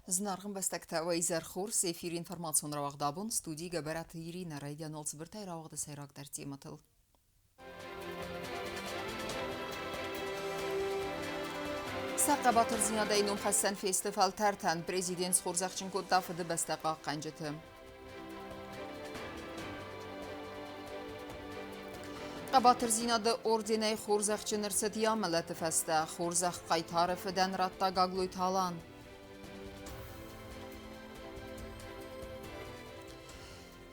Зынаргъ ӕмбӕстӕгтӕ, уӕ изӕр хорз! Эфиры информацион рауагъд абон студийы Гӕбӕраты Иринӕ райдианыл цыбыртӕй рауагъды сӕйрагдӕр темӕтыл. Сӕ хъӕбатырдзинадӕй номхӕссӕн фесты фӕлтӕртӕн. Президент схорзӕхджын кодта Фыдыбӕстӕ хъахъхъӕнджыты. Хъӕбатырдзинады орденӕй хорзӕхджын ӕрцыд йӕ амӕлӕты фӕстӕ. Хорзӕх хъайтары фыдӕн радта Гаглойты Алан.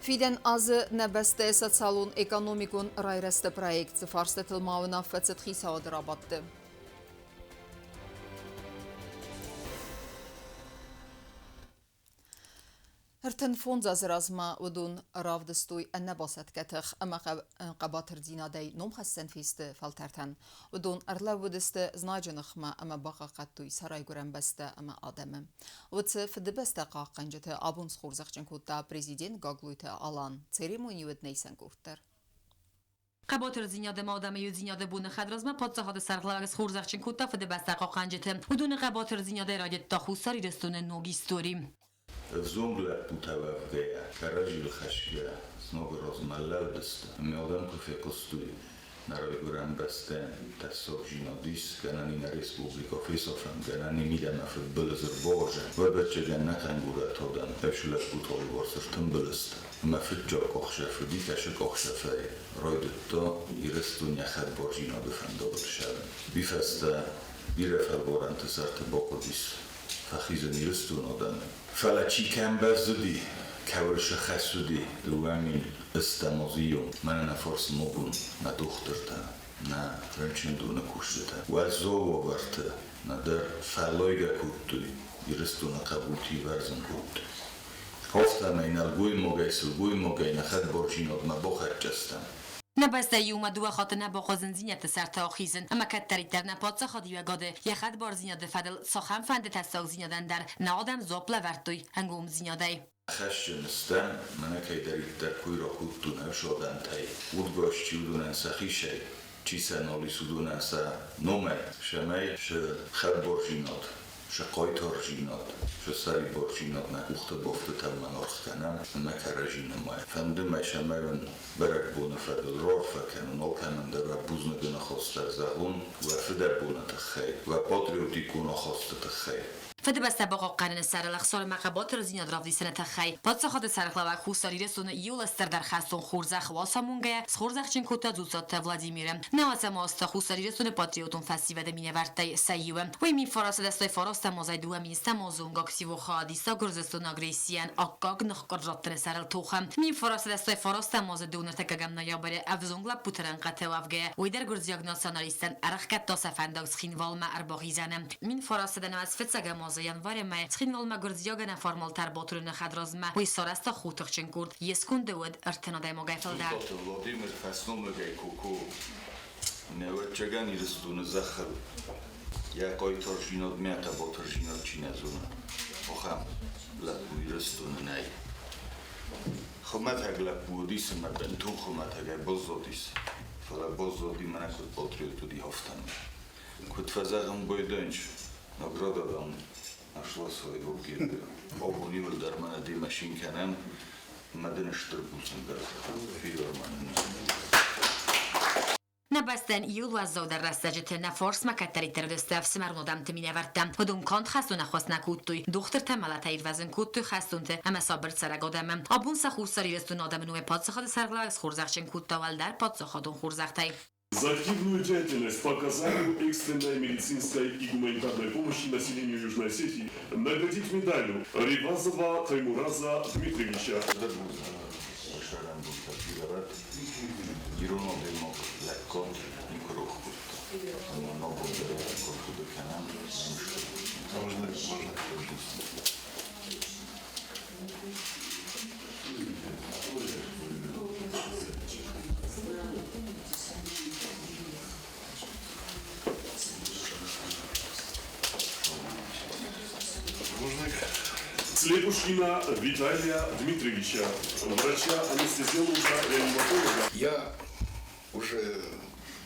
Фидӕн азы нӕ бӕстӕйы социалон-экономикон райрӕзты проект цы фарстатыл ма уынаффӕ цыд хицауады рабадты. 35 азы размӕ уыдон равдыстой ӕнӕбасӕтгӕ тых ӕмӕ хъӕбатырдзинадӕй номхӕссӕн фесты фӕлтӕртӕн. Уыдон ӕрлӕууыдысты знаджы ныхмӕ ӕмӕ бахъахъхъӕдтой сӕ райгуырӕн бӕстӕ ӕмӕ адӕмы. Уыцы Фыдыбӕстӕ хъахъхъӕнджыты абон схорзӕхджын кодта президент Гаглойты Алан. Церемони уыд нӕ дӕр. Хъӕбатырдзинад ӕмӕ адӕмы иудзинады боны хӕдразмӕ паддзахады сӕргълӕууӕг схорзӕхджын кодта Фыдыбӕстӕ хъахъхъӕнджыты. Уыдоны хъӕбатырдзинадӕй райдыдта Хуссар Ирыстоны ног истори. Ӕвзонг лӕппутӕ уӕвгӕйӕ, кӕрӕдзийыл хӕсгӕ, сног розмӕ лӕудысты, ӕмӕ адӕм куы фехъуыстой, нӕ райгуырӕн бӕстӕйӕн тӕссагдзинад ис, гӕнӕн и нӕ республикӕ фесафӕн, гӕнӕн и мидӕмӕ фыдбылыз ӕрбауазӕн, уӕвӕццӕгӕн нӕ кӕнгурӕт адӕм, ӕфсы лӕппуты алыварс ӕртымбыл сты, ӕмӕ фыццаг къахдзӕф уыди кӕсы къахдзӕфӕй райдыдта Ирыстон йӕ хӕдбардзинады фӕндагыл ссӕуын. Уый фӕстӕ бирӕ фӕлварӕнты сӕрты бахъуыдис фӕхизын Ирыстоны адӕмы. Фӕлӕ чи кӕм бӕззыди, кӕуыл сыхӕс уыди, 2000 ыстӕмозийон, мӕнӕ нӕ форс-мобун, нӕ дохтыртӕ, нӕ рынчындоны кусджытӕ уӕззау уавӕрты нӕдӕр фӕллойгӕ кодтой, Ирыстоны хъӕбулти ивӕрзын кодтой. Афтӕмӕй нӕлгоймагӕй, сылгоймагӕй нӕ хӕдбардзинадмӕ бахӕццӕ стӕм. Нӕ бӕстӕ иумӕ дыууӕ хатты нӕ бахъуыд зындзинӕдты сӕрты ахизын, ӕмӕ кӕддӕриддӕр нӕ паддзахадиуӕгады йӕ хӕдбардзинады фӕдыл цахӕмфӕнды тӕссагдзинадӕн дӕр нӕ адӕм дзуапп лӕвӕрдтой ӕнгомдзинадӕй. Хӕсджын стӕм, мӕнӕ кӕйдӕриддӕр куй ракодтон ӕфсадӕнтӕй, удгас чи уыдонӕн сӕхицӕй, чи сӕ нал ис, уыдонӕн сӕ номӕй, цӕмӕй сӕ хӕдбардзинад, сӕ хъайтардзинад, сӕ сӕрибардзинад нӕ къухты бафтытӕм ма аргъ кӕнӕм ӕмӕ кӕрӕдзи нымайӕм. Фӕнды мӕ, цӕмӕй уын бӕрӕгбоны фӕдыл раарфӕ кӕнон, алкӕмӕн дӕр уӕ бузныгы ныхӕстӕ зӕгъон уӕ фыдӕбоны тыххӕй, уӕ патриотикон ахасты тыххӕй. Фыдыбӕстӕ бахъахъхъӕныны сӕрыл ӕхсар ӕмӕ хъӕбатырдзинад равдисыны тыххӕй паддзахады сӕргълӕууӕг Хуссар Ирыстоны иуыл стырдӕр хӕстон хорзӕх уацамонгӕйӕ схорзӕхджын кодта Дзуццаты Владимиры. Нӕуӕдзӕм азты Хуссар Ирыстоны патриотон фӕсивӕды минӕвӕрттӕй сӕ иуы. Уый 1989 азӕй 2000 азы онг активон хайад иста Гуырдзыстоны агрессийӕн аккаг ныхкъуырд раттыны сӕрыл тохы. 1989 азы 23 ноябры ӕвзонг лӕппуты рӕнхъыты уӕвгӕйӕ, уый дӕр гуырдзиаг националисттӕн ӕрӕхгӕдта сӕ фӕндаг Цхинвалмӕ ӕрбахизӕны. 1909 фыццӕгӕм азы январы мӕй Цхинвалмӕ гуырдзиаг ӕнӕформал тӕрбатурыны хӕдразмӕ уый сарӕзта хотыхджын къорд, йе сконды уыд 30 адӕймагӕй фылдӕр. Дзуццаты Владимир фӕсномыгӕй Коко нӕуӕдчӕгӕн Ирыстоны зӕххыл йӕ хъайтардзинадмӕ хъӕбатырдзинад чи нӕ зоны, ахӕм лӕппу Ирыстоны нӕй. Хуымӕтӕг лӕппу уыдис ӕмӕ бынтон хуымӕтӕгӕй баззадис, фӕлӕ баззади мӕнӕ куыд патриот уыди, афтӕмӕй. Куыд фӕзӕгъын Бойдонч, награда дам нашла своего героя. Абон иуылдӕр мӕнӕ демӕ цин кӕнӕм, ӕмӕ дын стыр бузныг дӕр фидар ма нын. Нӕ бӕстӕн иу уӕззаудӕр рӕстӕджыты нӕ фарсмӕ кӕддӕриддӕр уыдысты ӕфсымӕрон адӕмты минӕвӕрттӕ. Уыдон канд хӕстон ӕххуыс нӕ кодтой, дохтыртӕ мӕлӕтӕй ирвӕзын кодтой хӕстонты ӕмӕ сабыр цӕрӕг адӕмы. Абон сӕ Хуссар Ирыстоны адӕмы номӕй паддзахады сӕргълӕууӕг схорзӕхджын кодта уӕлдӕр паддзахадон хорзӕхтӕй. За активную деятельность по оказанию экстренной медицинской и гуманитарной помощи населению Южной Осетии наградить медалью Ревазова Таймураза Дмитриевича. Ирон адӕймаг лӕггад никуы рох кодта. Ӕмӕ абон дӕр лӕггад хъуыды кӕнӕм. Можно, можно. Слепушкина Виталия Дмитриевича, врача-анестезиолога-реаниматолога. Я уже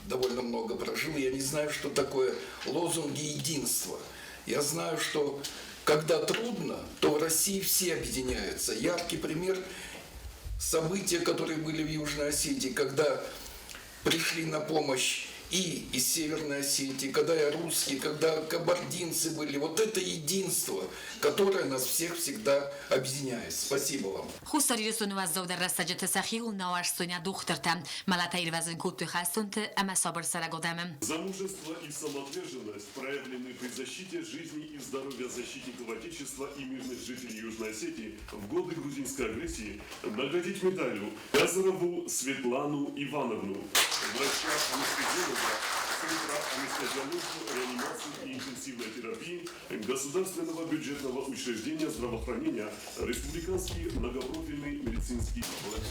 довольно много прожил, я не знаю, что такое лозунги единства. Я знаю, что Когда трудно, то в России все объединяются. Яркий пример события, которые были в Южной Осетии, когда пришли на помощь и из Северной Осетии, когда и русские, когда кабардинцы были. Вот это единство, которое нас всех всегда объединяет. Спасибо вам. Хуссар Ирыстоны уӕззаудӕр рӕстӕджыты сӕхиуыл нӕ ауӕрстой нӕ дохтыртӕ, мӕлӕтӕй ирвӕзын кодтой хӕстонты ӕмӕ сабыр цӕрӕг адӕмы. За мужество и самоотверженность, проявленные при защите жизни и здоровья защитников Отечества и мирных жителей Южной Осетии в годы грузинской агрессии, наградить медалью Газарову Светлану Ивановну, врача-анестезиолога Центра анестезиологии, реанимации и интенсивной терапии Государственного бюджетного учреждения здравоохранения Республиканский многопрофильный медицинский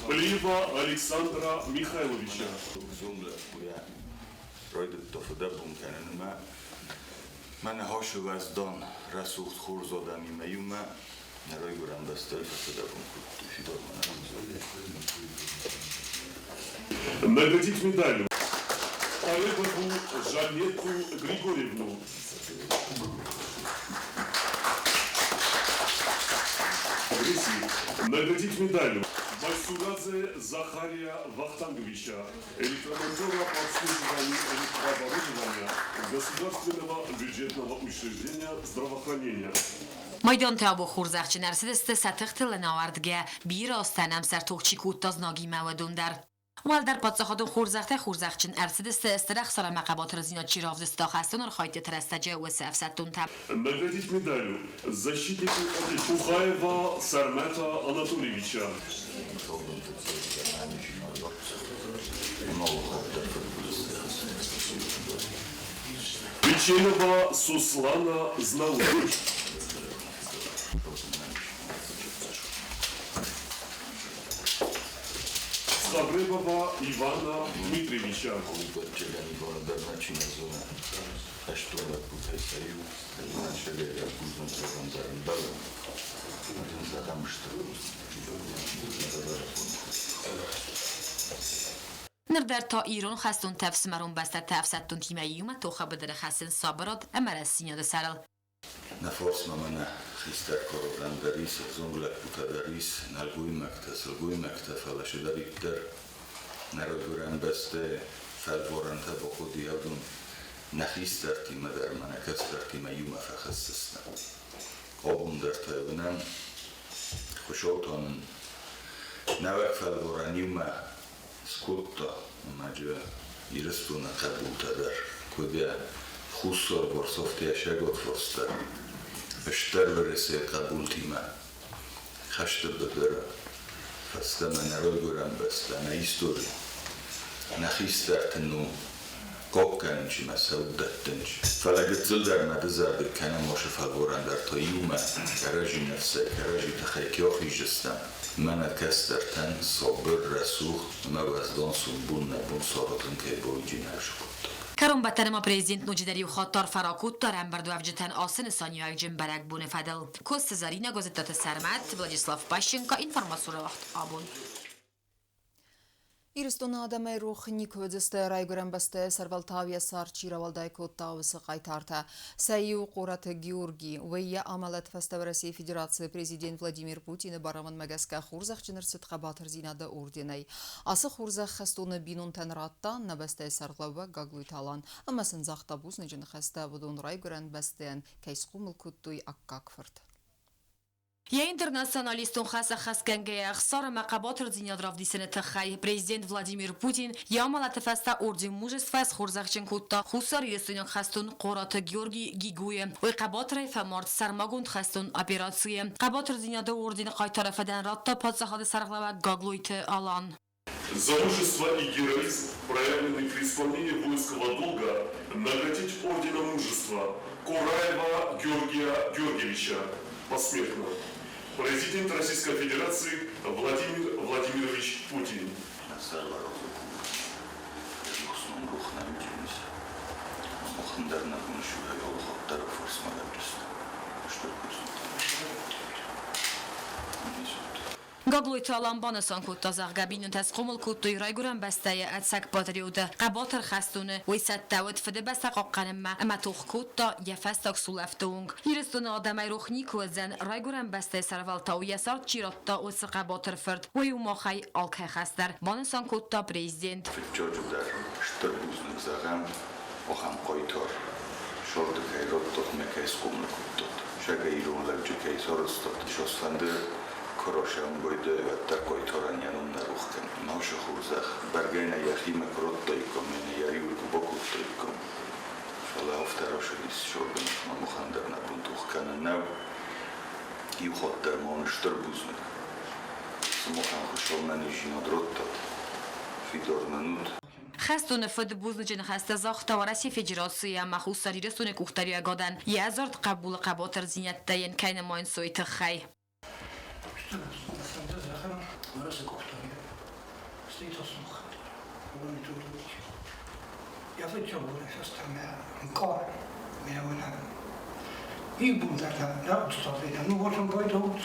Плиева Александра Михайловича. Ӕвзонг лӕппуйӕ райдыдта фыдӕбон кӕнын ӕмӕ мӕ ныхасы уӕздан, рӕсугъд хорз адӕмимӕ иумӕ нӕ райгуырӕн бӕстӕйы фӕфыдӕбон кодтой фидармӕ нӕ. Наградить медалью Олегову Жанетту Григорьевну. Агрессии. Наградить медалью Майсурадзе Захария Вахтанговича, электромонтера по обслуживанию электрооборудования Государственного бюджетного учреждения здравоохранения. Майдантӕ абон хорзӕхджын ӕрцыдысты сӕ тыхтыл ӕнауӕрдгӕ, бирӕ азтӕн ӕмсӕр тох чи кодта знагимӕ, уыдон дӕр. Уӕлдӕр паддзахадон хорзӕхтӕй хорзӕхджын ӕрцыдысты стыр ӕхсар ӕмӕ хъӕбатырдзинад чи равдыста хӕстон архайдтыты рӕстӕджы, уыцы ӕфсӕддонтӕ. Наградить медалью защитнику Отечества Кухаева Сармета Анатольевича. Цалдонты цӕргӕ ӕнӕниздзинад ӕмӕ алы хатт дӕр фыдбылызтӕ хӕссы. Печенова Суслана Знаурович. Сабребова Ивана Дмитриевича. Ныр дӕр та ирон хӕстонтӕ ӕфсымӕрон бӕстӕтӕ ӕфсӕддонтимӕ иумӕ тохы быдыры хӕцынц сабырад ӕмӕ рӕстдзинады сӕрыл. Нӕ фарсмӕ мӕнӕ хистӕр кары дӕр ис, ӕвзонг лӕппутӕ дӕр ис, нӕлгоймӕгтӕ, сылгоймӕгтӕ, фӕлӕ чидӕриддӕр нӕ райгуырӕн бӕстӕйы фӕлварӕнтӕ бахъуыди, уыдон нӕ хистӕртимӕ дӕр ӕмӕ нӕ кӕстӕртимӕ иумӕ фӕхӕсдзыстӕм. Абон дӕр та уынӕм, Хуыцау та нын нӕуӕг фӕлварӕн иумӕ скодта, ӕмӕ джы Ирыстоны хъӕбултӕ дӕр, куыд йӕ Хуссар Борсофты йӕ сӕготфос дӕр, стыр Уӕрӕсейы хъӕбултимӕ хӕсты быдыры фӕстӕмӕ нӕ райгуырӕн бӕстӕ, нӕ истори, нӕ хистӕрты ном хъахъхъӕнынчы мӕ сӕ уддӕттынчы. Фӕлӕ гыццыл дӕр мӕ дызӕрдыг кӕнӕм уыцы фӕлварӕн дӕр та иумӕ кӕрӕдзи ныфсӕй, кӕрӕдзи тыхӕй кӕй ахиздзыстӕм. Мӕнӕ кӕстӕртӕн сабыр, рӕсугъд ӕмӕ уӕздан сомбон нӕ бон саразын кӕй байджинаг скодта. Кӕронбӕттӕны ма президент ноджыдӕр иу хатт арфӕ ракодта ӕрӕмбырдуӕвджытӕн ацы нысаниуӕгджын бӕрӕгбоны фӕдыл. Коцты Заринӕ, Гозыттаты Сӕрмӕт, Владислав Пащенко, информацион рауагъд абон. Ирыстоны адӕмӕй рох никуы уыдысты райгуырӕн бӕстӕйы сӕрвӕлтау йӕ цард чи рауӕлдай кодта, уыцы хъайтартӕ. Сӕ иу Хъораты Георги. Уый йӕ амӕлӕт фӕстӕ Уӕрӕсейы Федерацийы президент Владимир Путины барамындмӕ гӕсгӕ хорзӕхджын ӕрцыд хъӕбатырдзинады орденӕй. Ацы хорзӕх хӕстоны бинонтӕн радта нӕ бӕстӕйы сӕргълӕууӕг Гаглойты Алан ӕмӕ сын загъта бузныджы ныхӕстӕ, уыдон райгуырӕн бӕстӕйӕн кӕй схъомыл кодтой аккаг фырт. Йӕ интернационалистон хӕс ӕххӕстгӕнгӕйӕ ӕхсар ӕмӕ хъӕбатырдзинад равдисыны тыххӕй президент Владимир Путин йӕ амӕлӕты фӕстӕ орден Мужества схорзӕхджын кодта хуссарирыстойнаг хӕстон Хъораты Георгий Гигуйы. Уый хъӕбатырӕй фӕмард сӕрмагонд хӕстон операцийы. Хъӕбатырдзинады ордены хъайтары фӕдӕн радта паддзахады сӕргълӕууӕг Гаглойты Алан. За мужество и героизм, проявленный при исполнении воинского долга, наградить орденом мужества Кураева Георгия Георгиевича посмертно. Президент Российской Федерации Владимир Владимирович Путин. Сӕрвӕрӕзы ном рух нӕ уыдис. Ӕндӕр нӕ бон суӕй алы хатт дӕр фарсмӕ лӕуджысты. Стыр бузныг. Гаглойты Алан банысан кодта, зӕгъгӕ, бинонтӕ схъомыл кодтой Райгуырӕн бӕстӕйы ӕцӕг патриоты, хъӕбатыр хӕстоны. Уый цӕттӕ уыд Фыдыбӕстӕ хъахъхъӕнынмӕ ӕмӕ тох кодта йӕ фӕстаг сулӕфты онг. Ирыстоны адӕмӕй рох никуы уыдзӕн, Райгуырӕн бӕстӕйы сӕрвӕлтау йӕ цард чи радта, уыцы хъӕбатыр фырт. Уый у махӕй алкӕй хӕс дӕр, банысан кодта президент. Фыццаджыдӕр стыр бузныг зӕгъӕм ахӕм хъайтар сырды кӕй радтат ӕмӕ кӕй схъомыл кодтат, сӕгӕ ирон лӕджы кӕй сарӕзтат. Цасфӕнды куы расӕмбойды, уӕддӕр хъайтарӕн йӕ ном нӕ рох кӕны. Нашы хорзӕх бӕргӕ нӕ йӕхимӕ куы радтаиккам, ӕмӕ йӕ риуыл куы бакодтаиккам. Фӕлӕ афтӕ рацыдис, сырды ныхмӕ махӕн дӕр нӕ бон тох кӕнын нӕу. Иу хатт дӕр ма уын стыр бузныг. Сымахӕн Хуыцау нӕниздзинад радтӕд, фидар нын ут. Хӕстоны фыд бузныджы ныхӕстӕ загъта Уӕрӕсейы Федерацийы ӕмӕ Хуссар Ирыстоны къухдариуӕгадӕн йӕ ӕдзард хъӕбулы хъӕбатырдзинӕдтӕ йын кӕй нымайынц, уый тыххӕй. Фӕнды зӕгъӕм, Уӕрӕсе къухдариуӕг, стӕй та сымах дӕр, уымӕн дзурут. Йӕ фыццаг боны фӕстӕмӕ ӕнкъарӕн мӕ уынӕн. Иу бон дӕр та нӕ устадӕй ныууадзын байдӕут,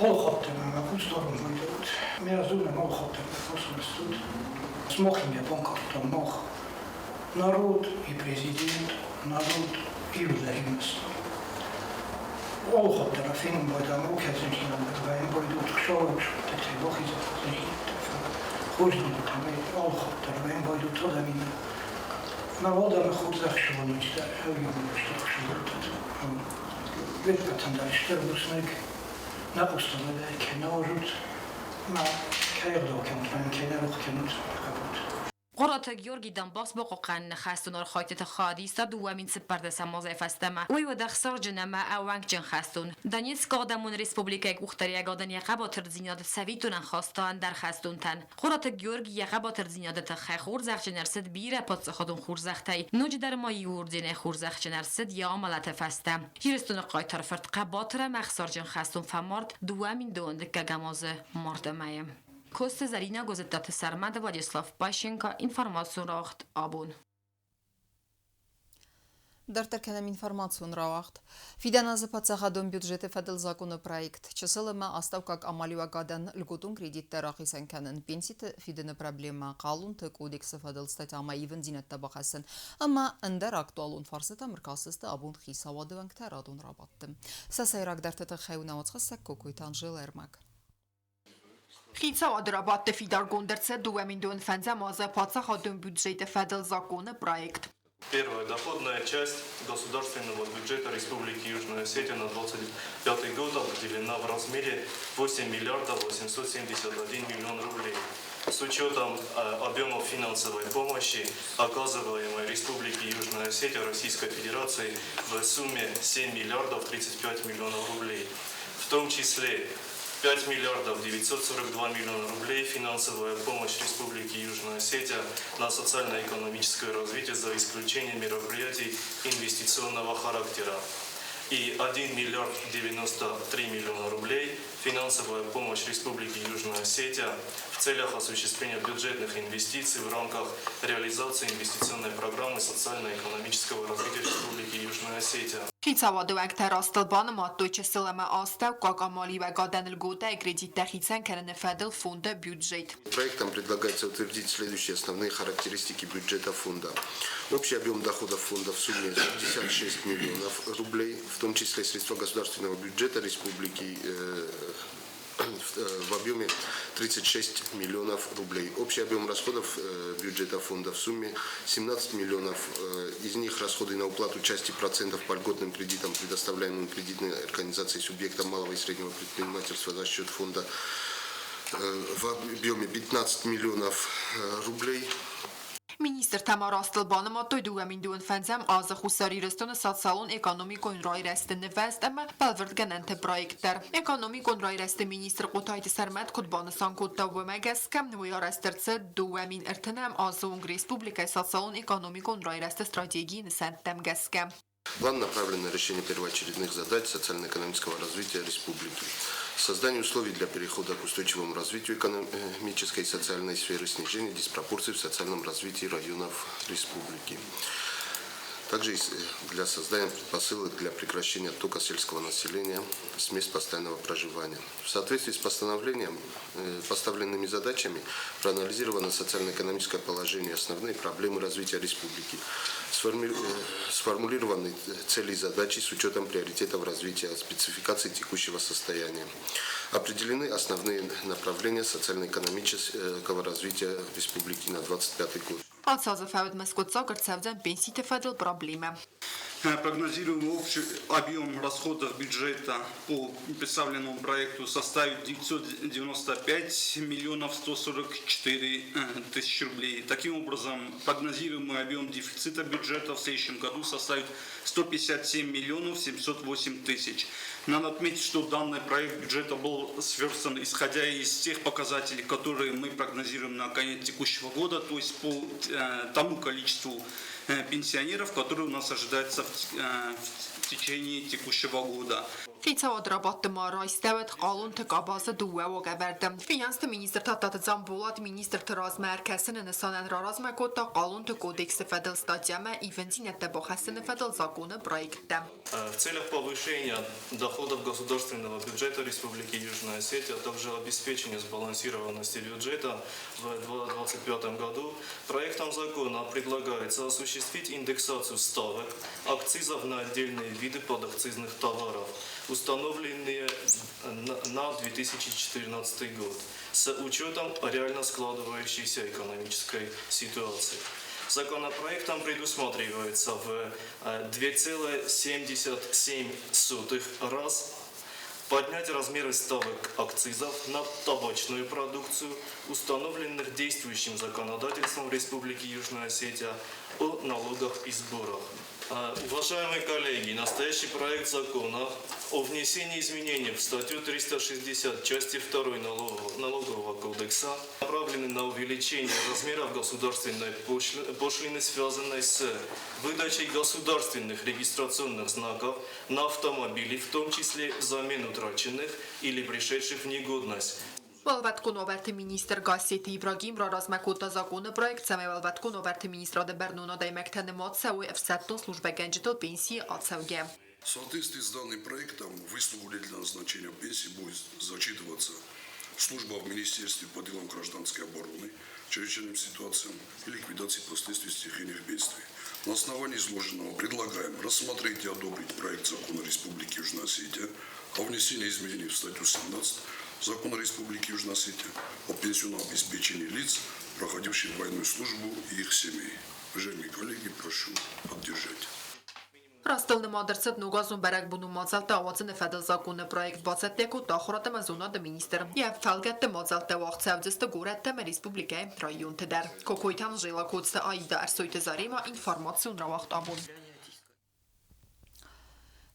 алхаттӕн ӕмӕ хъусдарӕн байдӕут. Мӕ зонӕм алхаттӕн фӕсвӕстут. Сымахимӕ банкъардтам мах народ и президент, народ иудӕримӕ стӕм. Алхатт дӕр фенын байдӕм окӕдзӕнхинадӕр байдут хсӕвӕг хъуыддӕгтӕй бахизӕн хорздзинӕдтӕ алхатт дӕр байдут адӕмимӕ. Мӕ адӕмы хорзӕх сывӕллӕттӕ ӕвйомӕгтӕ сывӕллӕттӕ. Уе ппӕтӕн дӕр стыр бузныг, нӕ хъустӕ кӕй нӕ уарзут, мӕ кӕй ӕгъдау кӕнут, мӕ кӕй нӕ рох кӕнут, хъӕбут. Хъороты Георги Донбасс бахъахъхъӕныны хӕстон архайдтыты хайад иста 2014 азӕй фӕстӕмӕ. Уый уыд ӕхсарджын ӕмӕ ӕууӕнкджын хӕстон. Донецкы адӕмон республикӕйы къухдариуӕгадӕн йӕ хъӕбатырдзинад цӕвиттонӕн хаста ӕндӕр хӕстонтӕн. Хъороты Георги йӕ хъӕбатырдзинады тыххӕй хорзӕхджын ӕрцыд бирӕ паддзахадон хорзӕхтӕй, ноджыдӕр ма иу орденӕй хорзӕхджын ӕрцыд йӕ амӕлӕты фӕстӕ. Ирыстоны хъайтар фырт хъӕбатыр ӕмӕ ӕхсарджын хӕстон фӕмард 2012 азы марты мӕйы. Косты Зарина Гозеттаты Сӕрмӕды Владислав Пащенко информацион рауагъд абон. Дарддӕр кӕнӕм информацион рауагъд. Фидӕн азы паддзахадон бюджеты фӕдыл законы проект чысыл ӕмӕ астӕуккаг амалиуӕгадӕн льготон кредиттӕ рахицӕн кӕнын, пенситы фидыны проблемӕ, хъалонты кодексы фӕдыл статьямӕ ивындзинӕдтӕ бахӕссын ӕмӕ ӕндӕр актуалон фарстытӕм ӕркастысты абон хицауады уӕнгтӕ радон рабадты. Сӕ сӕйрагдӕрты тыххӕй у нӕ уацхӕссӕг Кокойты Анжелӕ ӕрмӕг. Хицауады рабадты фидаргонд ӕрцыд 2005 азы паддзахадон бюджеты фӕдыл законы проект. Первая доходная часть государственного бюджета Республики Южная Осетия на 2025 год определена в размере 8 миллиардов 871 миллион рублей. С учетом объемов финансовой помощи, оказываемой Республике Южная Осетия Российской Федерации в сумме 7 миллиардов 35 миллионов рублей. В том числе 5 миллиардов 942 миллиона рублей финансовая помощь Республике Южная Осетия на социально-экономическое развитие за исключением мероприятий инвестиционного характера. И 1 миллиард 93 миллиона рублей финансовая помощь Республике Южная Осетия в целях осуществления бюджетных инвестиций в рамках реализации инвестиционной программы социально-экономического развития Республики Южная Осетия. Хицауады уӕнгтӕ растыл банымадтой чысыл ӕмӕ астӕуккаг амалиуӕгадӕн льготӕйы кредиттӕ хицӕн кӕныны фӕдыл фонды бюджет. Проектом предлагается утвердить следующие основные характеристики бюджета фонда. Общий объем доходов фонда в сумме 56 миллионов рублей, в том числе средства государственного бюджета республики в объеме 36 миллионов рублей. Общий объем расходов бюджета фонда в сумме 17 миллионов. Из них расходы на уплату части процентов по льготным кредитам, предоставляемым кредитной организацией субъектам малого и среднего предпринимательства за счет фонда в объеме 15 миллионов рублей. Министртӕ ма растыл банымадтой 2025 азы Хуссар Ирыстоны социалон-экономикон райрӕзты нывӕзт ӕмӕ бӕлвырдгӕнӕнты проект дӕр. Экономикон райрӕзты министр Хъотайты Сӕрмӕт куыд банысан кодта, уымӕ гӕсгӕ уый арӕзт ӕрцыд 2030 азы онг республикӕйы социалон-экономикон райрӕзты стратегийы нысӕнттӕм гӕсгӕ. План направлен на решение первоочередных задач социально-экономического развития республики. Создание условий для перехода к устойчивому развитию экономической и социальной сферы, снижение диспропорций в социальном развитии районов республики. Также для создания предпосылок для прекращения оттока сельского населения с мест постоянного проживания. В соответствии с постановлением, поставленными задачами проанализировано социально-экономическое положение, основные проблемы развития республики, сформулированы цели и задачи с учетом приоритетов развития, спецификации текущего состояния. Определены основные направления социально-экономического развития республики на 2025 год. Ацы азы фӕудмӕ скъуыддзаг ӕрцӕудзӕн пенситы фӕдыл проблемӕ. Прогнозируемый общий объем расходов бюджета по представленному проекту составит 995 миллионов 144 тысячи рублей. Таким образом, прогнозируемый объем дефицита бюджета в следующем году составит 157 миллионов 708 тысяч. Надо отметить, что данный проект бюджета был сверстан исходя из тех показателей, которые мы прогнозируем на конец текущего года, то есть по тому количеству пенсионеров, которые у нас ожидаются в течение текущего года. Хицауады рабадты ма райстӕуыд хъалонты къабазы дыууӕ уагӕвӕрды. Финансты министр Тадтаты Дзамболат министрты размӕ ӕркӕсыны нысанӕн раразмӕ кодта хъалонты кодексы фӕдыл статьямӕ ивындзинӕдтӕ бахӕссыны фӕдыл законы проекттӕ. В целях повышения доходов государственного бюджета Республики Южная Осетия, а также обеспечения сбалансированности бюджета в 2025 году проектом закона предлагается осуществить индексацию ставок акцизов на отдельные виды подакцизных товаров, установленные на 2014 год, с учетом реально складывающейся экономической ситуации. Законопроектом предусматривается в 2,77 раз поднять размеры ставок акцизов на табачную продукцию, установленных действующим законодательством Республики Южная Осетия о налогах и сборах. Уважаемые коллеги, настоящий проект закона о внесении изменений в статью 360 части 2 Налогового кодекса направлены на увеличение размеров государственной пошлины, связанной с выдачей государственных регистрационных знаков на автомобили, в том числе взамен утраченных или пришедших в негодность. Уӕлвӕткон уавӕрты министр Гассеты Ибрагим раразмӕ кодта законы проект, цӕмӕй уӕлвӕткон уавӕрты министрады бӕрнон адӕймӕгтӕ нымад цӕуой ӕфсӕддон службӕгӕнджытыл пенсийы ацӕугӕ. В соответствии с данным проектом выслугу лет для назначения пенсии будет зачитываться служба в Министерстве по делам гражданской обороны, чрезвычайным ситуациям и ликвидации последствий стихийных бедствий. На основании изложенного предлагаем рассмотреть и одобрить проект закона Республики Южная Осетия о внесении изменений в статью 17 Закона Республики Южная Осетия о пенсионном обеспечении лиц, проходивших военную службу и их семей. Уважаемые коллеги, прошу поддержать. Растыл нымад ӕрцыд ногазон бӕрӕгбонон мадзӕлттӕ ауадзыны фӕдыл законы проект, бацӕттӕ кодта ахуырад ӕмӕ зонады министр. Йӕ фӕлгӕтты мадзӕлттӕ уагъд цӕудзысты горӕттӕ ӕмӕ республикӕйы районты дӕр. Кокойты Анжела, Коцты Аида, Ӕрсойты Заремӕ, информацион рауагъд абон.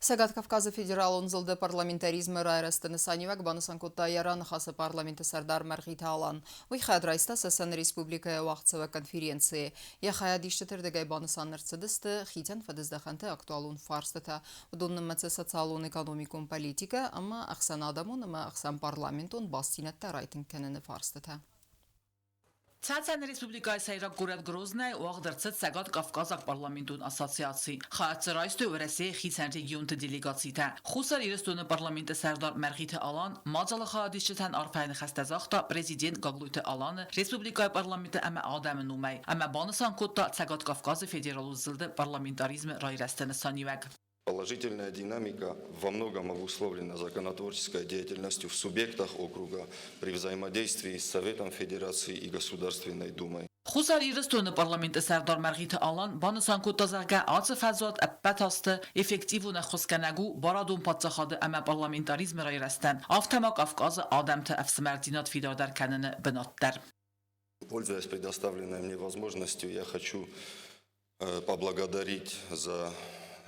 Цӕгат Кавказы федералон зылды парламентаризмы райрӕзты нысаниуӕг банысан кодта йӕ раныхасы парламенты сӕрдар Мӕргъиты Алан. Уый хайад райста Цӕцӕны республикӕйы уагъдцӕуӕг конференцийы. Йӕ хайадисджыты рдыгӕй банысан ӕрцыдысты хицӕн фӕдыздӕхӕнты актуалон фарстытӕ. Уыдон нымӕцы социалон-экономикон политикӕ ӕмӕ ӕхсӕнадӕмон ӕмӕ ӕхсӕнпарламентон бастдзинӕдтӕ райтынг кӕныны фарстытӕ. Цӕцӕны Республикӕйы сӕйраг горӕт Грознайы уагъд ӕрцыд Цӕгат-Кавказаг парламентон ассоциаци. Хайад дзы райстой Уӕрӕсейы хицӕн регионты делегацитӕ. Хуссар Ирыстоны парламенты сӕрдар Мӕргъиты Алан мадзалы хайадисджытӕн арфӕйы ныхӕстӕ загъта президент Гаглойты Аланы республикӕйы парламенты ӕмӕ адӕмы номӕй ӕмӕ банысан кодта Цӕгат Кавказы федералон зылды парламентаризмы райрӕзты нысаниуӕг. Положительная динамика во многом обусловлена законотворческой деятельностью в субъектах округа при взаимодействии с Советом Федерации и Государственной Думой. Хуссар Ирыстоны парламенты сӕрдар Мӕргъиты Алан банысан кодта, зӕгъгӕ, ацы фӕзуат ӕппӕт азты эффективон ӕххуысгӕнӕг у барадон паддзахады ӕмӕ парламентаризмы райрӕзтӕн, афтӕ ма Кавказы адӕмты ӕфсымӕрдзинад фидардӕр кӕныны бынат дӕр. Пользуясь предоставленной мне возможностью, я хочу поблагодарить за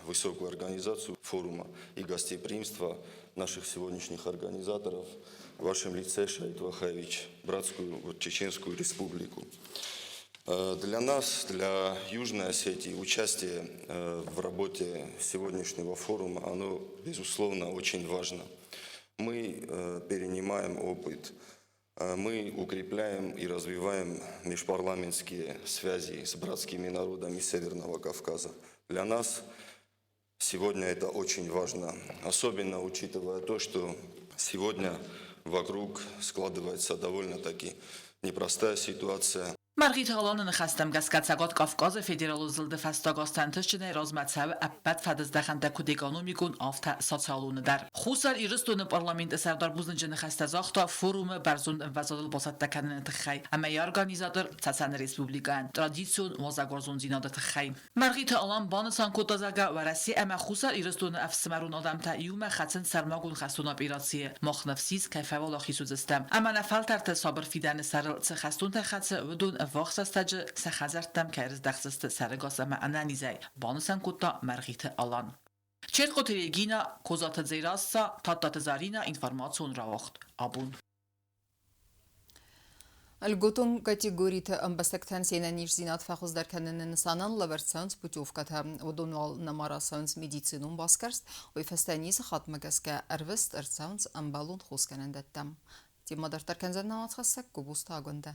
высокую организацию форума и гостеприимство наших сегодняшних организаторов в вашем лице, Шаид Вахаевич, братскую вот, Чеченскую республику. Для нас, для Южной Осетии, участие в работе сегодняшнего форума, оно, безусловно, очень важно. Мы перенимаем опыт, мы укрепляем и развиваем межпарламентские связи с братскими народами Северного Кавказа. Для нас сегодня это очень важно, особенно учитывая то, что сегодня вокруг складывается довольно-таки непростая ситуация. Мӕргъиты Аланы ныхӕстӕм гӕсгӕ Цӕгат Кавказы федералон зылды фӕстаг азты ӕнтыстджынӕй размӕ цӕуы ӕппӕт фӕдыздӕхӕнтӕ куыд экономикон, афтӕ социалоны дӕр. Хуссар Ирыстоны парламенты сӕрдар бузныджы ныхӕстӕ загъта форумы бӕрзонд ӕмвӕзадыл бацӕттӕ кӕныны тыххӕй ӕмӕ йӕ организатор Цӕцӕны республикӕйӕн традицион уазӕгуарзондзинады тыххӕй. Мӕргъиты Алан банысан кодта, зӕгъгӕ, Уӕрӕсе ӕмӕ Хуссар Ирыстоны ӕфсымӕрон адӕмтӕ иумӕ хӕцынц сӕрмагонд хӕстон операцийы. Мах ныфс ис, кӕй фӕуӕлахиз уыдзыстӕм. Ӕмӕ нӕ фӕлтӕрты сабыр фидӕны сӕрыл цы хӕстонтӕ хӕцы, уыдон ӕввахс рӕстӕджы сӕ хӕдзӕрттӕм кӕй рыздӕхдзысты сӕрӕгас ӕмӕ ӕнӕнизӕй, банысан кодта Мӕргъиты Алан. Чертхъоты Регина, Козаты Дзерасса, Тадтаты Зарина, информацион рауагъд абон. Льготон категориты ӕмбӕстӕгтӕн се нӕниздзинад фӕхуыздӕр кӕныны нысанӕн лӕвӕрд цӕуынц путевкӕтӕ. Уыдон уал нӕма рацӕуынц медицинон басгӕрст, уый фӕстӕ ницы хатмӕ гӕсгӕ ӕрвыст ӕрцӕуынц ӕмбӕлон хосгӕнӕндӕттӕм. Темӕ дарддӕр кӕндзӕн нӕ уацхӕссӕг Гобозты Агуындӕ.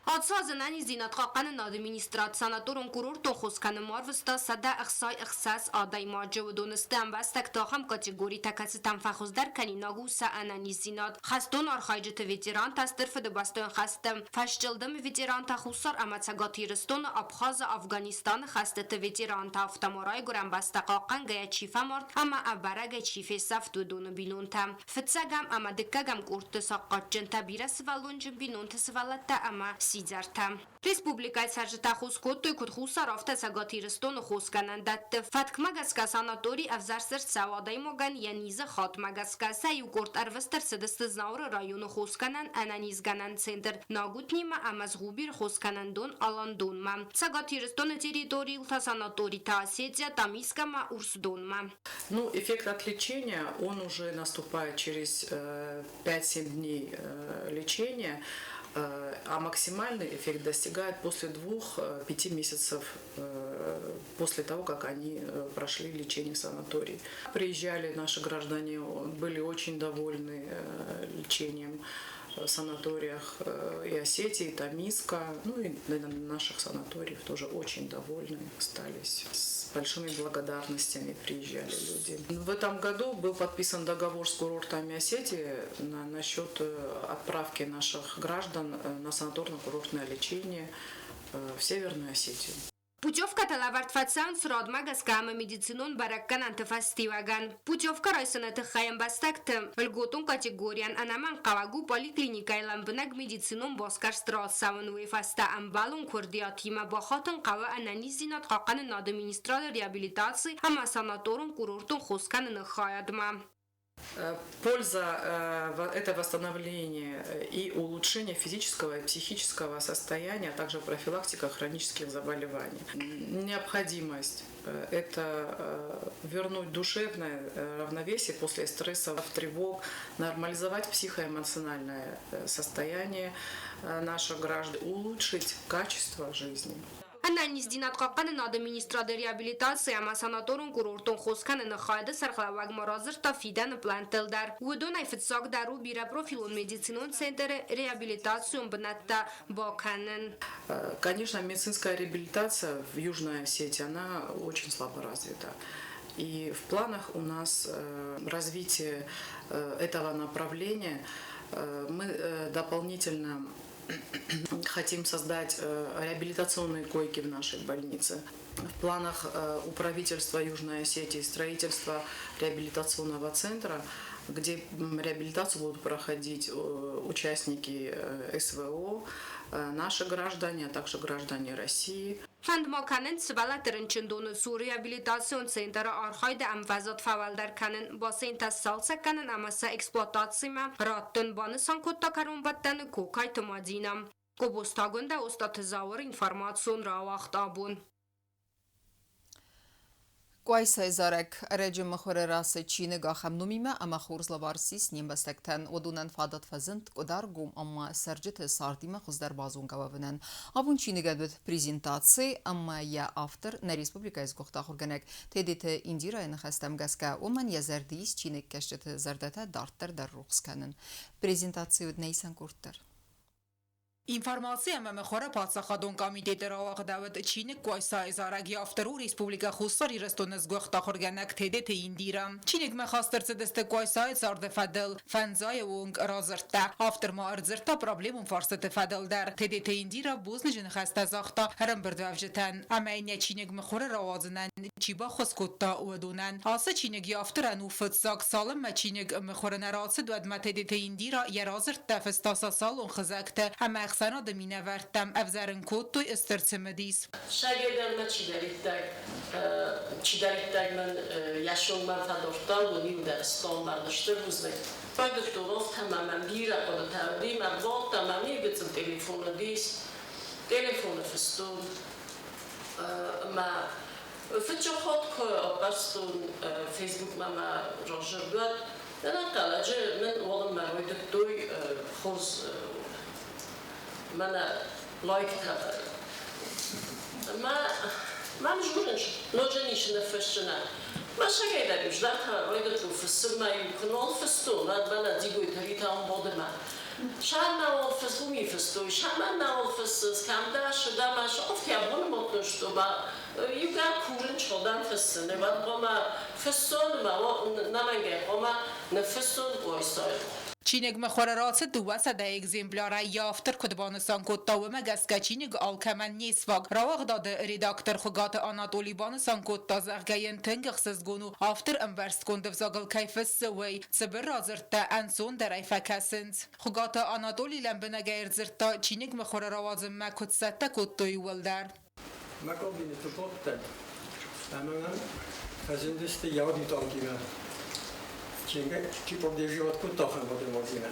Ацы аз ӕнӕниздзинадхъахъхъӕнынады министрад санаторон-курортон хос кӕнынмӕ арвыста 166 адӕймаджы. Уыдон сты ӕмбӕстӕгты ахӕм категоритӕ, кӕцытӕм фӕхуыздӕр кӕнинаг у сӕ ӕнӕниздзинад. Хӕстон архайджыты ветерантӕ, Стыр Фыдыбӕстӕйон хӕсты фӕсчъылдымы ветерантӕ, Хуссар ӕмӕ Цӕгат Ирыстоны, Абхазы, Афганистаны хӕстыты ветерантӕ, афтӕ ма райгуырӕн бӕстӕ хъахъхъӕнгӕйӕ чи фӕмард ӕмӕ ӕбӕрӕгӕй чи фесӕфт, уыдоны бинонтӕ. Фыццӕгӕм ӕмӕ дыккӕгӕм къордты сахъхъатджынтӕ бирӕсывӕллонджын бинонты сывӕллӕттӕ ӕмӕ сидзӕртӕ. Республикӕйы цӕрджытӕ хос кодтой куыд Хуссар, афтӕ Цӕгат Ирыстоны хосгӕнӕндӕтты. Фӕткмӕ гӕсгӕ санаторий ӕвзӕрст ӕрцӕуы адӕймагӕн йӕ низы хатмӕ гӕсгӕ. Сӕ иу къорд ӕрвыст ӕрцыдысты Знауыры районы хосгӕнӕн ӕнӕнизгӕнӕн центр Нагутнимӕ ӕмӕ Згъубир хосгӕнӕндон Аландонмӕ. Цӕгат Ирыстоны территорийыл та санаторитӕ Осетия, Тамискӕмӕ, Урсдонмӕ. Ну, эффект от лечения, он уже наступает через 5-7 дней лечения, а максимальный эффект достигает после 2-5 месяцев после того, как они прошли лечение в санатории. Приезжали наши граждане, были очень довольны лечением в санаториях и Осетии, и Тамиска, ну и наших санаториев тоже очень довольны остались. С большими благодарностями приезжали люди. В этом году был подписан договор с курортами Осетии насчет отправки наших граждан на санаторно-курортное лечение в Северную Осетию. Путевкӕтӕ лӕвӕрд фӕцӕуынц радмӕ гӕсгӕ ӕмӕ медицинон бӕрӕггӕнӕнты фӕстиуӕгӕн. Путевкӕ райсыны тыххӕй ӕмбӕстӕгты льготон категорийӕн ӕнӕмӕнгхъӕуӕг у поликлиникӕйы лӕмбынӕг медицинон басгӕрст рацӕуын. Уый фӕстӕ ӕмбӕлон куырдиатимӕ бахатын хъӕуы ӕнӕниздзинад хъахъхъӕнынады министрады реабилитаци ӕмӕ санаторон-курортон хоскӕныны хайадмӕ. Польза – это восстановление и улучшение физического и психического состояния, а также профилактика хронических заболеваний. Необходимость – это вернуть душевное равновесие после стрессов, тревог, нормализовать психоэмоциональное состояние наших граждан, улучшить качество жизни. Ӕнӕниздзинад хъахъхъӕнынады министрады реабилитаци ӕмӕ санаторон-курортон хоскӕныны хайады сӕргълӕууӕг ма радзырдта фидӕны плӕнттыл дӕр. Уыдонӕй фыццагдӕр у бирӕпрофилон медицинон центры реабилитацион бынӕттӕ бакӕнын. Конечно, медицинская реабилитация в Южной Осетии, она очень слабо развита. И в планах у нас развитие этого направления. Мы дополнительно хотим создать реабилитационные койки в нашей больнице. В планах у правительства Южной Осетии строительство реабилитационного центра, где реабилитацию будут проходить участники СВО, наши граждане, а также граждане России. Фӕнд ма кӕнынц сывӕллӕтты рынчындоны цур реабилитацион центры архайды ӕмвӕзад фӕуӕлдӕр кӕнын, бассейнтӕ сцалцӕг кӕнын ӕмӕ сӕ эксплуатацимӕ раттын, банысан кодта кӕронбӕттӕны Кокайты Мадинӕ. Гобозтагондӕ Остъаты Зауыр информацион рауагъд абон. Къуайсайы зарӕг ӕрӕджы мыхуыры рацыд чиныг ахӕм номимӕ ӕмӕ хорз лӕвар ссис не мбӕстӕгтӕн. Уыдонӕн фадат фӕзынд Къуыдаргом ӕмӕ цӕрджыты цардимӕ хуыздӕр базонгӕ уӕвынӕн. Абон чиныгӕн уыд презентаци ӕмӕ йӕ автор нӕ республикӕйы сгуыхт ахуыргӕнӕг Тедеты Индирайы ныхӕстӕм гӕсгӕ уымӕн йӕ зӕрды ис чиныгкӕсджыты зӕрдӕтӕ дарддӕр дӕр рухс кӕнын. Презентаци уыд нӕ исӕн къорд дӕр. Информаци ӕмӕ мыхуыры паддзахадон комитеты рауагъдӕуыд чиныг Къуайсайы зарӕг, йӕ автор у Республикӕ Хуссар Ирыстоны сгуыхт ахуыргӕнӕг Тедеты Индира. Чиныгмӕ хаст ӕрцыдысты Къуайсайы царды фӕдыл фӕндзайы онг радзырдтӕ. Автор ма ӕрдзырдта проблемон фарстыты фӕдыл дӕр. Тедеты Индира бузныджы ныхӕстӕ загъта ӕрӕмбырдуӕвджытӕн ӕмӕ йын йӕ чиныг мыхуыры рауадзынӕн чи баххуыс кодта, уыдонӕн. Ацы чиныг йӕ авторӕн у фыццаг, цалынмӕ чиныг мыхуыры нӕ рацыд, уӕдмӕ Тедеты Индира йӕ радзырдтӕ фыста социалон хызӕгты ӕмӕ ӕхсӕнады минӕвӕрттӕм ӕвзӕрын кодтой стыр цымыдис. Сӕгӕдӕр мӕ чидӕриддӕр чидӕриддӕр мӕн йӕ соммӕ фӕдортта, уыд-иу дӕр стонбарды стыр бузныг. Байдыдтон афтӕ мӕм бирӕ хъуыдытӕ уыди, мӕ бонтӕ мӕм иу гыццыл телефон уыдис, телефоны фыстон ӕмӕ фыццаг хатт куы аппӕрстон Фейсбукмӕ мӕ раззырдуат, ӕнӕнхъӕлӕджы мын уалынмӕ райдыдтой хорз мӕнӕ лайктӕ. Мӕ мӕм журын ноджы ницы ныффысджынӕ. Мӕ сӕгӕйдӕр-иу здӕхтӕ райдыдтон фыссынмӕ-иу куы нал фыстон, уӕд мӕнӕ Дзигойты Ритӕ ам бады мӕ. Сӕмӕ фыс уый фыстой, сӕмӕ нал фыссынц, кӕм дӕ, цы дӕ, мӕ афтӕ бонымӕтты сты, ма иугӕр курын чылдӕм фыссын, уӕд хъуамӕ фыссон ӕмӕ нӕмӕнгӕй хъуамӕ ныффыссон Къостайы. Чиныгмӕ хуары рацыд 200 экземплярӕй. Йӕ автор куыд банысан кодта, уымӕ гӕсгӕ чиныг алкӕмӕн не сфаг. Рауагъдады редактор Хуыгаты Анатоли банысан кодта, зӕгъгӕ йын тынг ӕхсызгон у, автор ӕмбӕрстгонд ӕвзагыл кӕй фыссы, уый. Цыбыр радзырдтӕ ӕнцондӕрӕй фӕкӕсынц. Хуыгаты Анатоли лӕмбынӕгӕй ӕрдзырдта, чиныг мыхуыры рауадзынмӕ куыд цӕттӕ кодтой, ууыл дӕр. Мӕ кабинеты бадтӕн ӕмӕ мӕм фӕзындысты йӕ адъютантимӕ. Чиныг чи поддерживать кодта ахӕм адӕймагимӕ.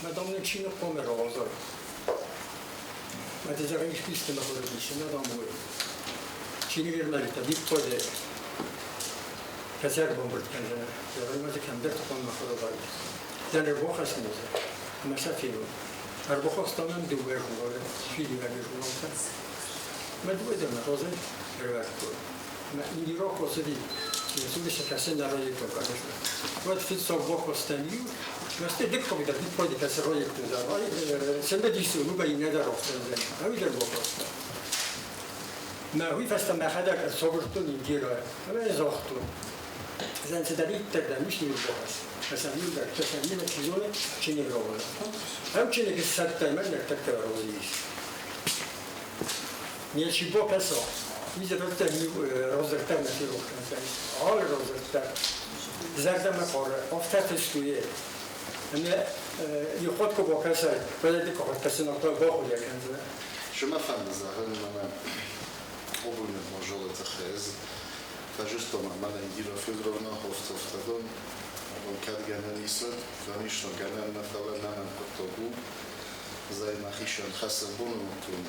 Мӕ дам нын чиныг хъуамӕ рауадзай. Мӕ ты зӕгъын исты мӕ хъуыдыдис, мӕ дам уый. Чиныг ӕрмӕджытӕ виппайды кӕцы ӕрбамбырд кӕндзынӕ, зӕгъын мӕ дзы кӕмдӕрты хъуамӕ хъуыдыдаид. Дӕн ӕрбахӕссын ӕмӕ сӕ фенон. Ӕрбахаста мӕм дыууӕ журналы, фидиуӕджы журналтӕ. Мӕ дыууӕ дӕр мӕ разӕй ӕрӕвӕрдтой. Мӕ Индира куы цыди, кӕсы нӕ райдыдтон, конечно. Уӕд фыццаг бахастӕн иу, мӕ дыккаг дӕр виппайды кӕцы райдыдтон, сӕмбӕдис уымӕй иннӕ дӕр рафтӕндзӕн. Ӕви дӕр бахаста. Мӕ уый фӕстӕ мӕхӕдӕг ӕрцагуырдтон Индирӕ ӕмӕ загътон, Зӕн цыдӕриддӕр дӕм ис иу бахас, кӕсӕн иугӕр, кӕсӕн иумӕ чи зоны, чиныг рауадза. Ӕм чиныг ссардтай мӕ ныртӕккӕ разы ис. Не чи бакӕса, уый зӕрдӕ радзырдта мӕ ферох кӕндзӕн. Алы радзырдта зӕрдӕмӕ хъары, афтӕ фыст у ӕмӕ иу хатт куы бакӕсай, уӕд ӕй дыккаг хатт кӕсын афтӕ бахъуыды кӕндзынӕ. Шы мӕ фӕнды зӕгъын, мӕнӕ абоны мадзалы тыххӕй ӕз фӕзыдтон мӕнӕ Индира Федоровна Ховцовтадон, абон кӕд гӕнӕн ис, уӕд, конечно, гӕнӕн нӕ, фӕлӕ нӕмӕн хъуыддаг у. Зӕй мӕхицӕн хӕссы бонымӕтон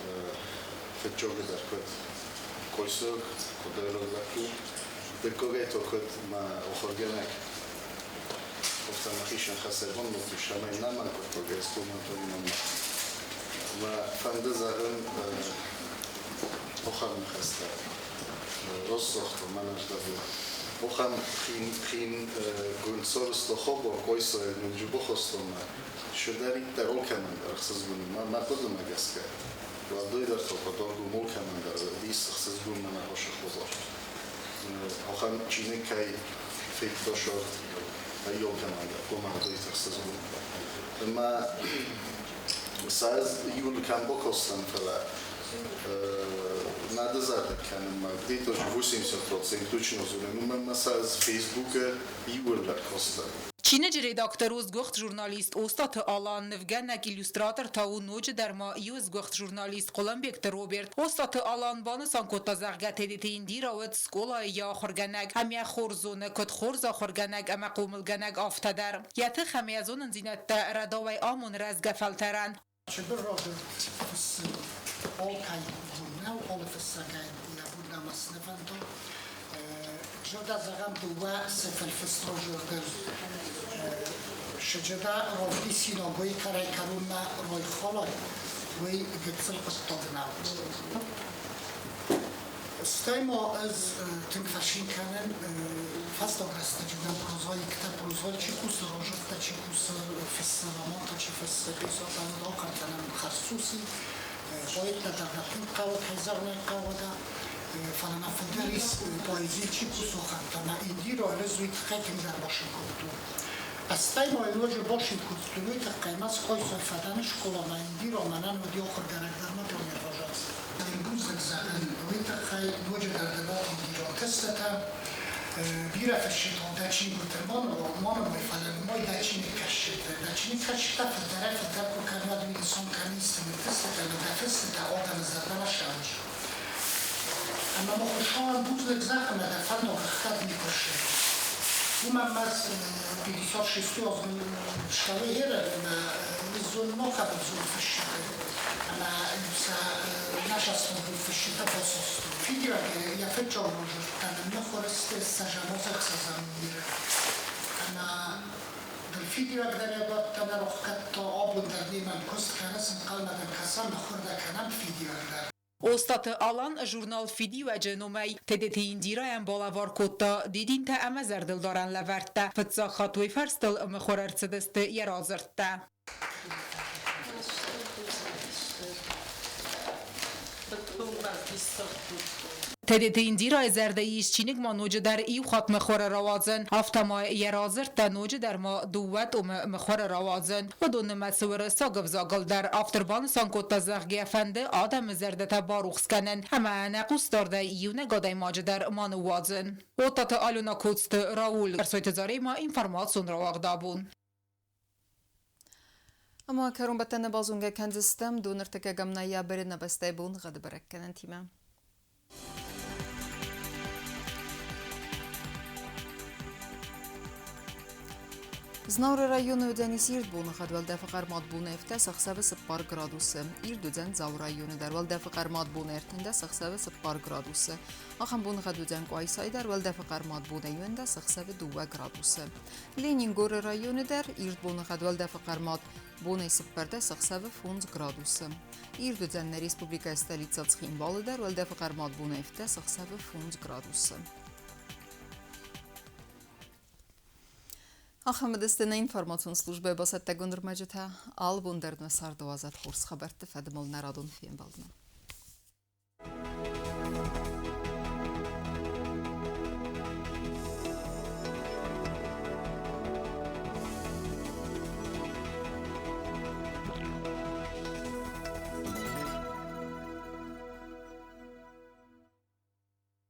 фыццагыдӕр куыд койсог, куыдайраг лӕппу, дыккагӕй та куыд мӕ ахуыргӕнӕг. Афтӕ мӕхицӕн хӕссы бонымӕтон, цӕмӕй нӕмӕн хъуыддаг ӕз бонымӕтон Мӕ фӕнды зӕгъын ахӕм ныхӕстӕ. Раст мӕнӕ ахӕм хин гундсорсто хабар Къойсайы нынджы бахастонмӕ, цыдӕриддӕр алкӕмӕн дӕр ӕхсызгон у. Мӕ хъуыдымӕ гӕсгӕ, уӕлдайдӕр та Къуыдаргом алкӕмӕн дӕр уыдис ӕхсызгон мӕнӕ ацы хабар. Ахӕм чиныг кӕй федта сӕрд, ай алкӕмӕн дӕр хъуамӕ уыдаид ӕхсызгон. Ӕмӕ сӕ ӕз июлы кӕм бакастӕн, фӕлӕ нӕ дызӕрдыг кӕнын, где-то 80% точно зонын, уымӕн ӕмӕ сӕ ӕз Фейсбукы иууылдӕр кастӕн. Чиныджы редактор у сгуыхт журналист Остъаты Алан, нывгӕнӕг, иллюстратор та у ноджыдӕр ма иу сгуыхт журналист Хъуылымбегты Роберт. Остъаты Алан банысан кодта, зӕгъгӕ, Тедеты Индира уыд скъолайы йӕ ахуыргӕнӕг ӕмӕ хорз зоны, куыд хорз ахуыргӕнӕг ӕмӕ хъомылгӕнӕг, афтӕ дӕр. Йӕ тых ӕмӕ йӕ зонындзинӕдтӕ рӕдауӕй амоны рӕзгӕ фӕлтӕрӕн. Цыбыр радзырд фыссын алкӕй бон нӕу, алы фыссӕгӕн йӕ бон нӕма снывӕндон. Зӕрдӕ зӕгъӕм дыууӕ сыфыл фыст разырдыл Сыджыда равдисинаг уый кӕрӕй-кӕронмӕ райхалай, уый гыццыл хъуыддаг нӕу. Стӕй ма ӕз тынг фӕцин кӕнын, фӕстаг рӕстӕджы дӕм прозаиктӕ, прозӕйы чи кусы, радзырдтӕ чи кусы, фыссы, романтӕ чи фыссы, пьесӕтӕ ахуыр кӕнӕм хӕрзцуси. Поэттӕ дӕр нӕ тынг хъӕуы, кӕй зӕгъын ӕй хъӕуы, фӕлӕ нӕ фылдӕр ис поэзийы чи кусы, ахӕмтӕ. Мӕ Индира ӕз уый тыххӕй тынгдӕр басин кодтон. Стӕй ма ноджы басин кодтон уый тыххӕй, мӕ скъойсой фӕдӕн скъоламӕ Индира мӕнӕн уыди ахуыргӕнӕг дӕр мӕ пионервожатый. Бузныг зӕгъын уый тыххӕй ноджыдӕр дӕр Индирон тестытӕ. Бирӕ фысджытон дӕ чингуыты ма нымай, фӕлӕ нымай дӕ чиныгкӕсджыты. Дӕ чиныгкӕсджытӕ фылдӕрӕй-фылдӕр куы кӕнӕд, уый ӕнцон кӕны исты тестытӕ ӕмӕ дӕ фыстытӕ адӕмы зӕрдӕмӕ ссӕуынц. Ӕмӕ ма Хуыцауӕн бузныг зӕгъ ӕмӕ дӕ фӕндаг ӕхгӕд никуы ссыди. Уымӕн ма 56 азы стӕлы ерӕн ӕмӕ зон махӕн зон фысджытӕ ӕмӕ сӕ насастон фысджытӕ басастой. Фидиуӕг йӕ фыццаг разырдта ныммыхуыр сты ссӕзӕм миры. Ӕмӕ фидиуӕг дӕр ӕрбадтӕн ӕрӕхгӕдта, абон дӕр немӕ куыст кӕны, ӕнхъӕлмӕ дӕм кӕсӕм, мыхуыр дӕ кӕнӕм фидиуӕг дӕр. Остаты Алан журнал «Фидиуӕджы» номӕй Тедеты Индирайӕн балӕвар кодта дидинтӕ ӕмӕ зӕрдылдарӕн лӕвӕрттӕ. Фыццаг хатт уый фӕрстыл мыхуыр ӕрцыдысты йӕ радзырдтӕ. Тедеты Индирайы зӕрдӕ ис чиныг ма ноджыдӕр иу хатт мыхуыры рауадзын. Афтӕ ма йӕ радзырдтӕ ноджыдӕр ма дыууӕ томы мыхуыры рауадзын. Уыдон нымӕцы уырыссаг ӕвзагыл дӕр. Автор банысан кодта, зӕгъгӕ, фӕнды адӕмы зӕрдӕтӕ барухс кӕнын ӕмӕ ӕнӕ хъусдардӕй иунӕг адӕймаджы дӕр ма ныууадзын. Оттаты Алена Коцты Рауль, Ӕрсойты Заремӕ, информацион рауагъд абон. Ӕмӕ кӕронбӕттӕны базонгӕ кӕндзыстӕм доныртыккӕгӕм ноябры нӕ бӕстӕйы боныгъӕды бӕрӕггӕнӕнтимӕ. Знауыры районы уыдзӕнис ирд боныгъӕд, уӕлдӕфы хъӕрмад бон 17 ӕхсӕвы 4 градусы. Ирд уыдзӕн Дзауы районы дӕр, уӕлдӕфы хъӕрмад бон 13 ӕхсӕвы 4 градусы. Ахӕм боныгъӕд уыдзӕн Къуайсайы дӕр, уӕлдӕфы хъӕрмад бонӕй 11 ӕхсӕвы 2 градусы. Ленингоры районы дӕр ирд боныгъӕд, уӕлдӕфы хъӕрмад бонӕй 14 ӕхсӕвы 5 градусы. Ирд уыдзӕн нӕ республикӕйы столицӕ Цхинвалы дӕр, уӕлдӕфы хъӕрмад бонӕй 17 ӕхсӕвы 5 градусы. Ахӕм уыдысты нӕ информацион службӕйы бацӕттӕгонд ӕрмӕджытӕ. Алы бон дӕр нӕ царды уадзӕд хорз хабӕртты фӕдыл нӕ радон фембӕлдмӕ.